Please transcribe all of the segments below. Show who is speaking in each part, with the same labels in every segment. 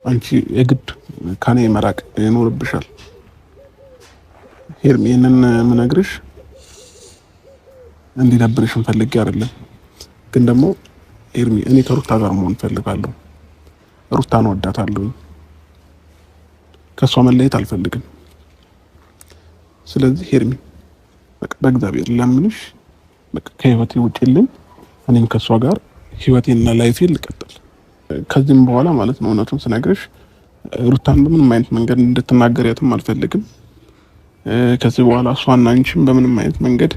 Speaker 1: አንቺ የግድ ከኔ መራቅ ይኖርብሻል። ሄርሚ፣ ይህንን ምነግርሽ እንዲደብርሽም ፈልጌ አይደለም፣ ግን ደግሞ ሄርሚ እኔ ከሩታ ጋር መሆን እፈልጋለሁ። ሩታን ወዳታለሁ። ከእሷ መለየት አልፈልግም። ስለዚህ ሄርሚ በቃ በእግዚአብሔር ለምንሽ በቃ ከህይወቴ ውጪልኝ፣ እኔም ከእሷ ጋር ህይወቴና life ኤን ልቀጥል። ከዚህም በኋላ ማለት ነው እውነቱን ስነግርሽ ሩታን በምንም አይነት መንገድ እንድትናገሪያትም አልፈልግም። ከዚህ በኋላ እሷና አንቺም በምንም አይነት መንገድ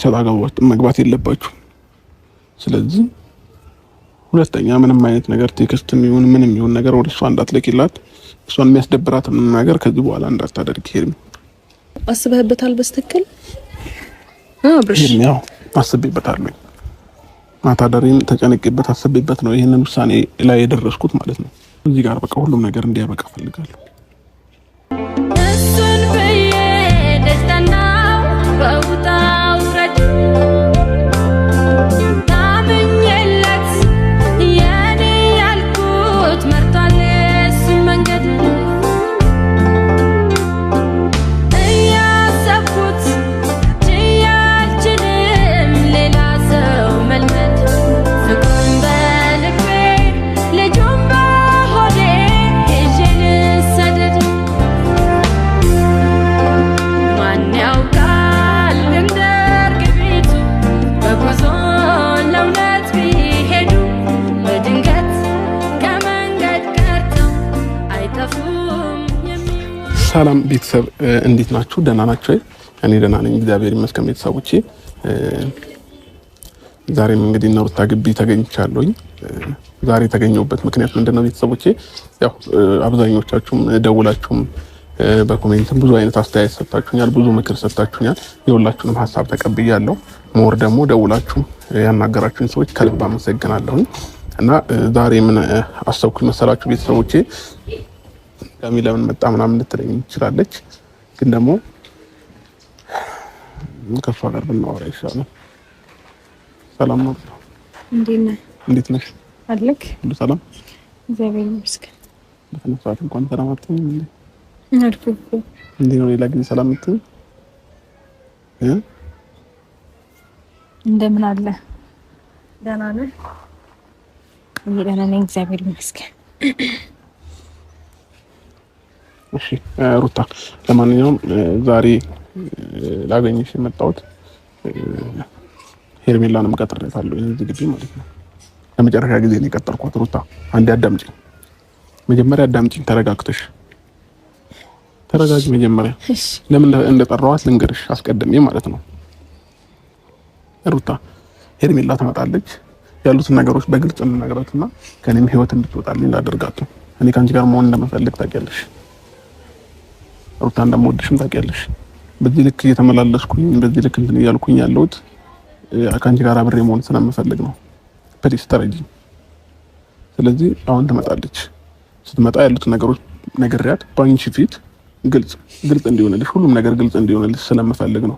Speaker 1: ሰጣ ገባ ውስጥ መግባት የለባችሁ። ስለዚህ ሁለተኛ ምንም አይነት ነገር text ም ይሁን ምንም ይሁን ነገር ወደ እሷ እንዳትልኪላት፣ እሷን የሚያስደብራት ነገር ከዚህ በኋላ እንዳታደርጊ። ሄርሚ
Speaker 2: አስበህበታል? በስትክክል አብርሽ?
Speaker 1: ሄርሚ ያው አስቤበታለሁ። ማታ ዳሬን ተጨንቄበት አስቤበት ነው ይህንን ውሳኔ ላይ የደረስኩት ማለት ነው። እዚህ ጋር በቃ ሁሉም ነገር እንዲያበቃ እፈልጋለሁ።
Speaker 3: እሱን ብዬ ደጅጠናው በውጣ ውረድ ታምኜለት የኔ ያልኩት መርቷል እሱን መንገድ እያሰብኩት ችዬ አልችልም ሌላ ሰው መልመድ ፍቅሩን በልቤ ልጁን በሆዴ ይዤ ልሰደድ ማን ያውቃል እንደ እርግቢቱ በጉዞ ለእውነት ቢሄዱ በድንገት ከመንገድ ቀርተው አይጠፉም የሚዋ
Speaker 1: ሰላም ቤተሰብ እንዴት ናችሁ? ደህና ናችሁ ወይ? እኔ ደህና ነኝ፣ እግዚአብሔር ይመስገን። ቤተሰቦቼ ዛሬም እንግዲህ እነ ሩታ ግቢ ተገኝቻለሁኝ። ዛሬ የተገኘሁበት ምክንያት ምንድነው? ቤተሰቦቼ ያው አብዛኞቻችሁም ደውላችሁም በ comment ም ብዙ አይነት አስተያየት ሰጥታችሁኛል፣ ብዙ ምክር ሰጥታችሁኛል። የሁላችሁንም ሀሳብ ተቀብያለሁ። more ደግሞ ደውላችሁም ያናገራችሁኝ ሰዎች ከልብ አመሰግናለሁኝ። እና ዛሬ ምን አሰብኩኝ መሰላችሁ ቤተሰቦቼ ጋሚ ለምን መጣ ምናምን ልትለኝ ትችላለች፣ ግን ደግሞ ከእሷ ጋር ብናወራ ይሻላል። ሰላም ነው?
Speaker 2: እንዴት ነህ?
Speaker 1: እንዴት ነሽ?
Speaker 2: አለክ?
Speaker 1: ሁሉ ሰላም?
Speaker 2: እግዚአብሔር ይመስገን።
Speaker 1: በስነ ስርዓት እንኳን ሰላም አትይኝም እንዴ?
Speaker 2: አልኩህ እኮ።
Speaker 1: እንዴ ነው ሌላ ጊዜ ሰላም የምትይኝ እ?
Speaker 2: እንደምን አለ? ደህና ነህ? እኔ ደህና ነኝ፣ እግዚአብሔር ይመስገን።
Speaker 1: እሺ ሩታ፣ ለማንኛውም ዛሬ ላገኝሽ የመጣሁት ሄርሜላንም ቀጥሬያታለሁ እዚህ ግቢ ማለት ነው። ለመጨረሻ ጊዜ ነው የቀጠርኳት። ሩታ አንዴ አዳምጪኝ፣ መጀመሪያ አዳምጪኝ፣ ተረጋግተሽ ተረጋጊ። መጀመሪያ
Speaker 2: እሺ
Speaker 1: ለምን እንደጠራኋት ልንገርሽ አስቀድሜ ማለት ነው። ሩታ ሄርሜላ ትመጣለች። ያሉትን ነገሮች በግልጽ እንነግራትና ከኔም ህይወት እንድትወጣልኝ ላደርጋት ነው። እኔ ከአንቺ ጋር መሆን እንደምፈልግ ታውቂያለሽ። ሩታ እንደምወድሽም ታውቂያለሽ። በዚህ ልክ እየተመላለስኩኝ በዚህ ልክ እንትን እያልኩኝ ያለሁት ከአንቺ ጋር አብሬ መሆን ስለምፈልግ ነው። please ተረጂኝ። ስለዚህ አሁን ትመጣለች። ስትመጣ ያሉትን ነገሮች ነግሬያት በአንቺ ፊት ግልጽ ግልጽ እንዲሆንልሽ ሁሉም ነገር ግልጽ እንዲሆንልሽ ስለምፈልግ ነው።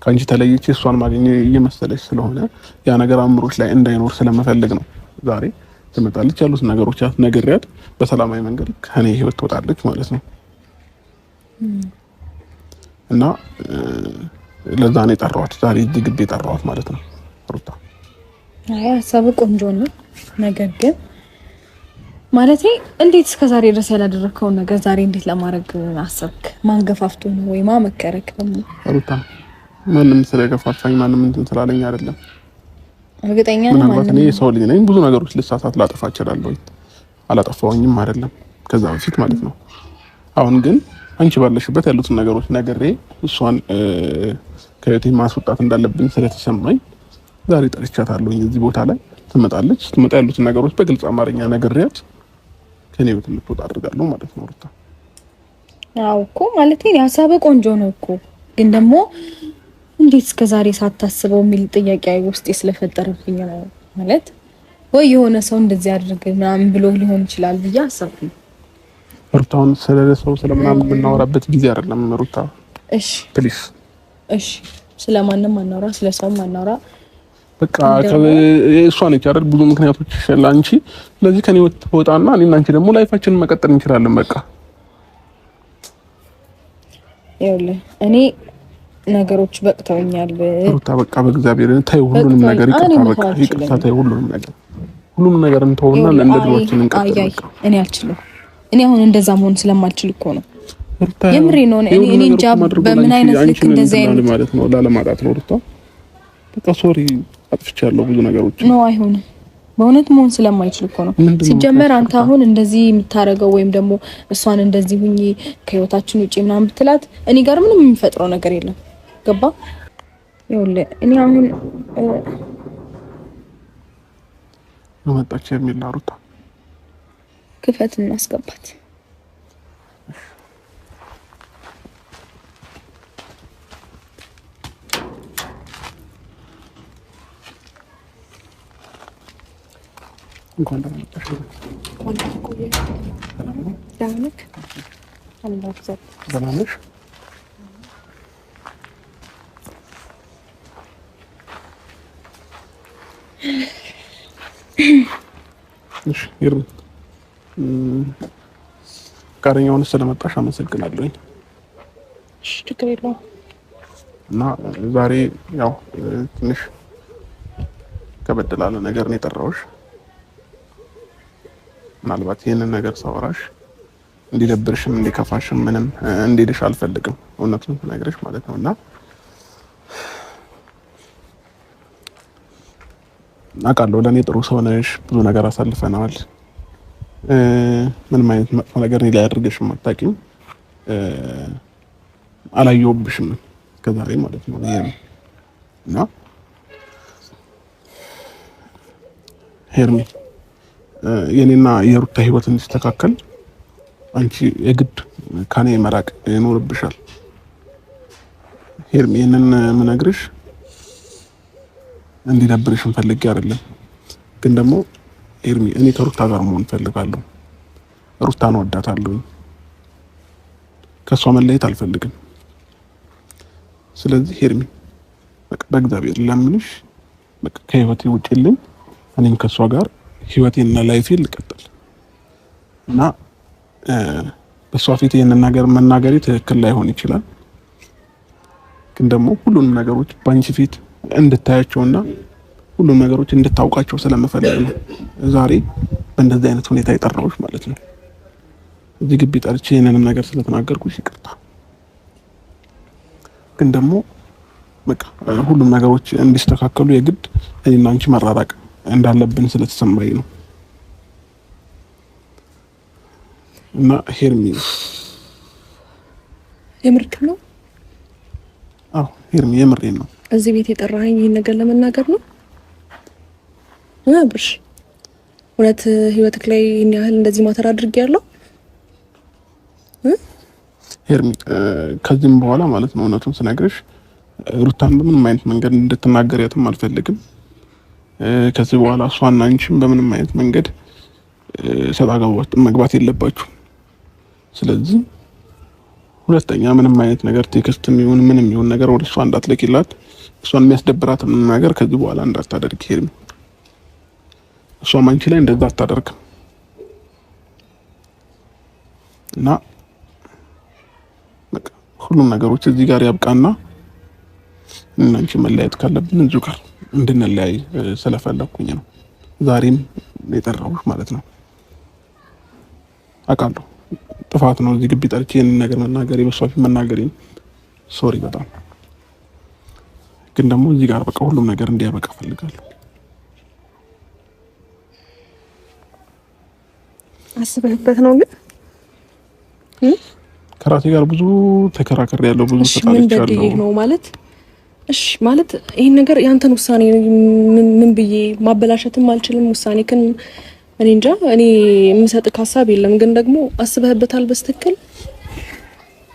Speaker 1: ከአንቺ ተለይቼ እሷን ማግኘት እየመሰለሽ ስለሆነ ያ ነገር አእምሮሽ ላይ እንዳይኖር ስለምፈልግ ነው። ዛሬ ትመጣለች። ያሉትን ነገሮች ነግሬያት በሰላማዊ መንገድ ከኔ ህይወት ትወጣለች ማለት ነው። እና ለዛ ነው የጠራኋት ዛሬ እዚህ ግቢ የጠራኋት ማለት ነው። ሩታ
Speaker 2: አይ ሀሳቡ ቆንጆ ነው። ነገር ግን ማለቴ እንዴት እስከ ዛሬ ድረስ ያላደረግከውን ነገር ዛሬ እንዴት ለማድረግ አሰብክ? ማን ገፋፍቶ ነው ወይ ማን መከረክ? ደግሞ
Speaker 1: ሩታ ማንም ስለገፋፋኝ ማንም እንትን ስላለኝ አይደለም።
Speaker 2: እርግጠኛ ነህ?
Speaker 1: ምናልባት
Speaker 2: ማንም
Speaker 1: እኔ የሰው ልጅ ነኝ፣ ብዙ ነገሮች ልሳሳት ላጠፋ እችላለሁ። አላጠፋሁኝም አይደለም ከዛ በፊት ማለት ነው። አሁን ግን አንቺ ባለሽበት ያሉትን ነገሮች ነግሬ እሷን ከህይወቴ ማስወጣት እንዳለብኝ ስለተሰማኝ ዛሬ ጠርቻታለሁኝ። እዚህ ቦታ ላይ ትመጣለች። ስትመጣ ያሉትን ነገሮች በግልጽ አማርኛ ነግሬያት ከኔ ህይወት እንድትወጣ አድርጋለሁ ማለት ነው። ሩታ
Speaker 2: አዎ እኮ ማለቴ ሀሳቡ ቆንጆ ነው እኮ ግን ደግሞ እንዴት እስከ ዛሬ ሳታስበው የሚል ጥያቄ ውስጤ ስለፈጠረብኝ ነው። ማለት ወይ የሆነ ሰው እንደዚህ አድርግ ምናምን ብሎ ሊሆን ይችላል ብዬ አሰብኩኝ።
Speaker 1: ሩታ አሁን ስለ ሰው ስለምናምን የምናወራበት ጊዜ አይደለም። ሩታ
Speaker 2: እሺ
Speaker 1: please
Speaker 2: እሺ፣ ስለማንም አናውራ፣ ስለ ሰውም አናውራ።
Speaker 1: በቃ እሷ ነች አይደል? ብዙ ምክንያቶች ለአንቺ። ስለዚህ ከኔ ወጣና እኔና አንቺ ደግሞ life ኣችንን መቀጠል እንችላለን። በቃ
Speaker 2: ይኸውልህ እኔ ነገሮች በቅተውኛል
Speaker 1: ሩታ፣ በቃ በእግዚአብሔር ተይው ሁሉንም ነገር። ይቅርታ፣ በቃ ይቅርታ፣ ተይው ሁሉንም ነገር፣ ሁሉንም ነገር እንተውና እንደ ድሮችን እንቀጥል። በቃ
Speaker 2: እኔ አልችልም። እኔ አሁን እንደዛ መሆን ስለማልችል እኮ ነው። የምሬ ነው። እኔ እንጃ በምን አይነት ልክ እንደዚህ አይነት
Speaker 1: ማለት ነው ላለማጣት ነው ሩታ። በቃ sorry አጥፍቻለሁ ብዙ ነገሮች።
Speaker 2: ነው አይሆንም። በእውነት መሆን ስለማይችል እኮ ነው። ሲጀመር አንተ አሁን እንደዚህ የምታረገው ወይም ደግሞ እሷን እንደዚህ ሁኚ ከህይወታችን ውጪ ምናምን ብትላት እኔ ጋር ምንም የሚፈጥረው ነገር የለም። ገባ? ይኸውልህ እኔ አሁን
Speaker 1: መጣች የሚል ሩታ
Speaker 2: ክፈት እናስገባት።
Speaker 1: እንኳን ደህና መጣሽ። ደህና ነሽ? እሺ ይርም ፈቃደኛ ሆነሽ ስለመጣሽ አመሰግናለሁኝ።
Speaker 4: እሺ ችግር የለውም።
Speaker 1: እና ዛሬ ያው ትንሽ ከበድ ላለ ነገር ነው የጠራሁሽ። ምናልባት ይህንን ነገር ሳወራሽ እንዲደብርሽም እንዲከፋሽም ምንም እንዲልሽ አልፈልግም፣ እውነቱን ስነግርሽ ማለት ነው። እና አውቃለሁ ለእኔ ጥሩ ሰው ነሽ፣ ብዙ ነገር አሳልፈናል። ምንም አይነት መጥፎ ነገር እኔ ላይ አድርገሽም አታውቂም፣ አላየሁብሽም እስከዛሬ ማለት ነው። ይሄ እና ሄርሚ የኔና የሩታ ህይወት እንዲስተካከል አንቺ የግድ ከኔ መራቅ ይኖርብሻል። ሄርሚ ይሄንን ምነግርሽ እንዲደብርሽም ፈልጌ አይደለም፣ ግን ደግሞ ሄርሚ እኔ ከሩታ ጋር መሆን እፈልጋለሁ። ሩታን እወዳታለሁ። ከሷ መለየት አልፈልግም። ስለዚህ ሄርሚ በቃ በእግዚአብሔር ለምንሽ በቃ ከህይወቴ ውጪልኝ፣ እኔም ከሷ ጋር ህይወቴና life ኤን ልቀጥል እና በሷ ፊት ይሄንን ነገር መናገሬ ትክክል ላይሆን ይችላል፣ ግን ደግሞ ሁሉንም ነገሮች ባንቺ ፊት እንድታያቸውና ሁሉም ነገሮች እንድታውቃቸው ስለምፈልግ ነው ዛሬ በእንደዚህ አይነት ሁኔታ የጠራሁሽ ማለት ነው። እዚህ ግቢ ጠርቼ ይሄንንም ነገር ስለተናገርኩሽ ይቅርታ። ግን ደግሞ በቃ ሁሉም ነገሮች እንዲስተካከሉ የግድ እኔና አንቺ መራራቅ እንዳለብን ስለተሰማኝ ነው። እና ሄርሚ
Speaker 4: የምርክ ነው?
Speaker 1: አዎ ሄርሚ የምሬን ነው።
Speaker 4: እዚህ ቤት የጠራኸኝ ይሄን ነገር ለመናገር ነው? አብርሽ እውነት ህይወትክ ላይ ይሄን ያህል እንደዚህ matter አድርጌያለሁ?
Speaker 1: ሄርሚ ከዚህም በኋላ ማለት ነው እውነቱን ስነግርሽ ሩታን በምንም አይነት መንገድ እንድትናገሪያትም አልፈልግም። ከዚህ በኋላ እሷና አንቺም በምንም አይነት መንገድ ሰጣ ገባ ውስጥ መግባት የለባችሁም። ስለዚህ ሁለተኛ ምንም አይነት ነገር text ም ይሁን ምንም ይሁን ነገር ወደ እሷ እንዳትልኪላት፣ እሷን የሚያስደብራት ምንም ነገር ከዚህ በኋላ እንዳታደርግ ሄርሚ። እሷም አንቺ ላይ እንደዛ አታደርግም እና በቃ ሁሉም ነገሮች እዚህ ጋር ያብቃና እና አንቺ መለያየት ካለብን እዚሁ ጋር እንድንለያይ ስለፈለኩኝ ነው ዛሬም የጠራሁሽ ማለት ነው። አውቃለሁ ጥፋት ነው እዚህ ግቢ ጠርቼ ይሄንን ነገር መናገሬ፣ በሷ ፊት መናገሬ ሶሪ በጣም ግን ደግሞ እዚህ ጋር በቃ ሁሉም ነገር እንዲያበቃ እፈልጋለሁ።
Speaker 4: አስበህበት ነው ግን?
Speaker 1: ከራሴ ጋር ብዙ ተከራክሬያለሁ፣ ብዙ
Speaker 4: ተጣልቻለሁ ነው ማለት። እሺ ማለት ይሄን ነገር ያንተን ውሳኔ ምን ብዬ ማበላሸትም አልችልም። ውሳኔ ግን እኔ እንጃ፣ እኔ የምሰጥህ ሀሳብ የለም። ግን ደግሞ አስበህበታል በስትክክል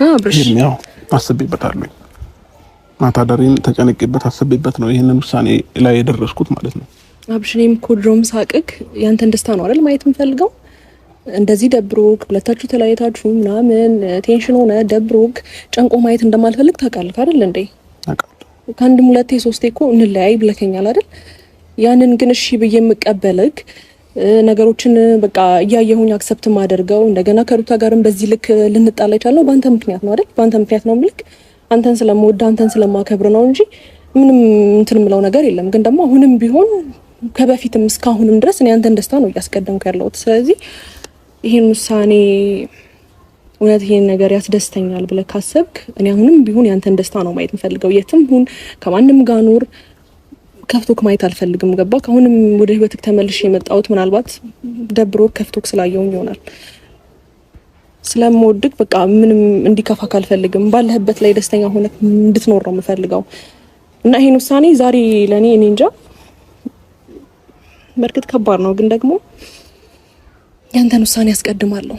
Speaker 4: አብርሽ?
Speaker 1: ያው አስቤበታለሁ። ማታ ዳሬን ተጨንቄበት አስቤበት ነው ይሄንን ውሳኔ ላይ የደረስኩት ማለት ነው።
Speaker 4: አብርሽ እኔም እኮ ድሮም ሳቅክ ያንተን ደስታ ነው አይደል ማየት የምፈልገው። እንደዚህ ደብሮክ ሁለታችሁ ተለያይታችሁ ምናምን tension ሆነ ደብሮክ ጨንቆ ማየት እንደማልፈልግ ታውቃለህ አይደል እንዴ? ከአንድም ሁለቴ ሶስቴ እኮ እንለያይ ብለከኛል አይደል? ያንን ግን እሺ ብዬ የምቀበልክ ነገሮችን በቃ እያየሁኝ accept ማደርገው እንደገና ከሩታ ጋርም በዚህ ልክ ልንጣላ የቻልነው በአንተ ምክንያት ነው አይደል? በአንተ ምክንያት ነው ምልክ አንተን ስለምወድ አንተን ስለማከብር ነው እንጂ ምንም እንትን የምለው ነገር የለም። ግን ደግሞ አሁንም ቢሆን ከበፊትም እስካሁንም ድረስ እኔ አንተን ደስታ ነው እያስቀደምኩ ያለሁት። ስለዚህ ይሄን ውሳኔ እውነት ይሄን ነገር ያስደስተኛል ብለህ ካሰብክ እኔ አሁንም ቢሆን ያንተን ደስታ ነው ማየት የምፈልገው። የትም ሁን ከማንም ጋር ኑር ከፍቶክ ማየት አልፈልግም። ገባክ? አሁንም ወደ ህይወትክ ተመልሼ የመጣሁት ምናልባት ደብሮ ከፍቶክ ስላየውኝ ይሆናል። ስለምወድቅ በቃ ምንም እንዲከፋክ አልፈልግም። ባለህበት ላይ ደስተኛ ሆነህ እንድትኖር ነው የምፈልገው እና ይሄን ውሳኔ ዛሬ ለእኔ እኔ እንጃ በእርግጥ ከባድ ነው፣ ግን ደግሞ ያንተን ውሳኔ አስቀድማለሁ።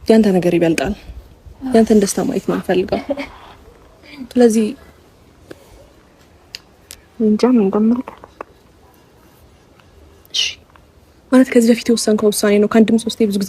Speaker 4: ያንተ ነገር ይበልጣል። ያንተን ደስታ ማየት ነው የምፈልገው። ስለዚህ እንጃ ምን እንደምልህ። እሺ ማለት ከዚህ በፊት የወሰንከው ውሳኔ ነው። ከአንድም ሶስቴ ብዙ ጊዜ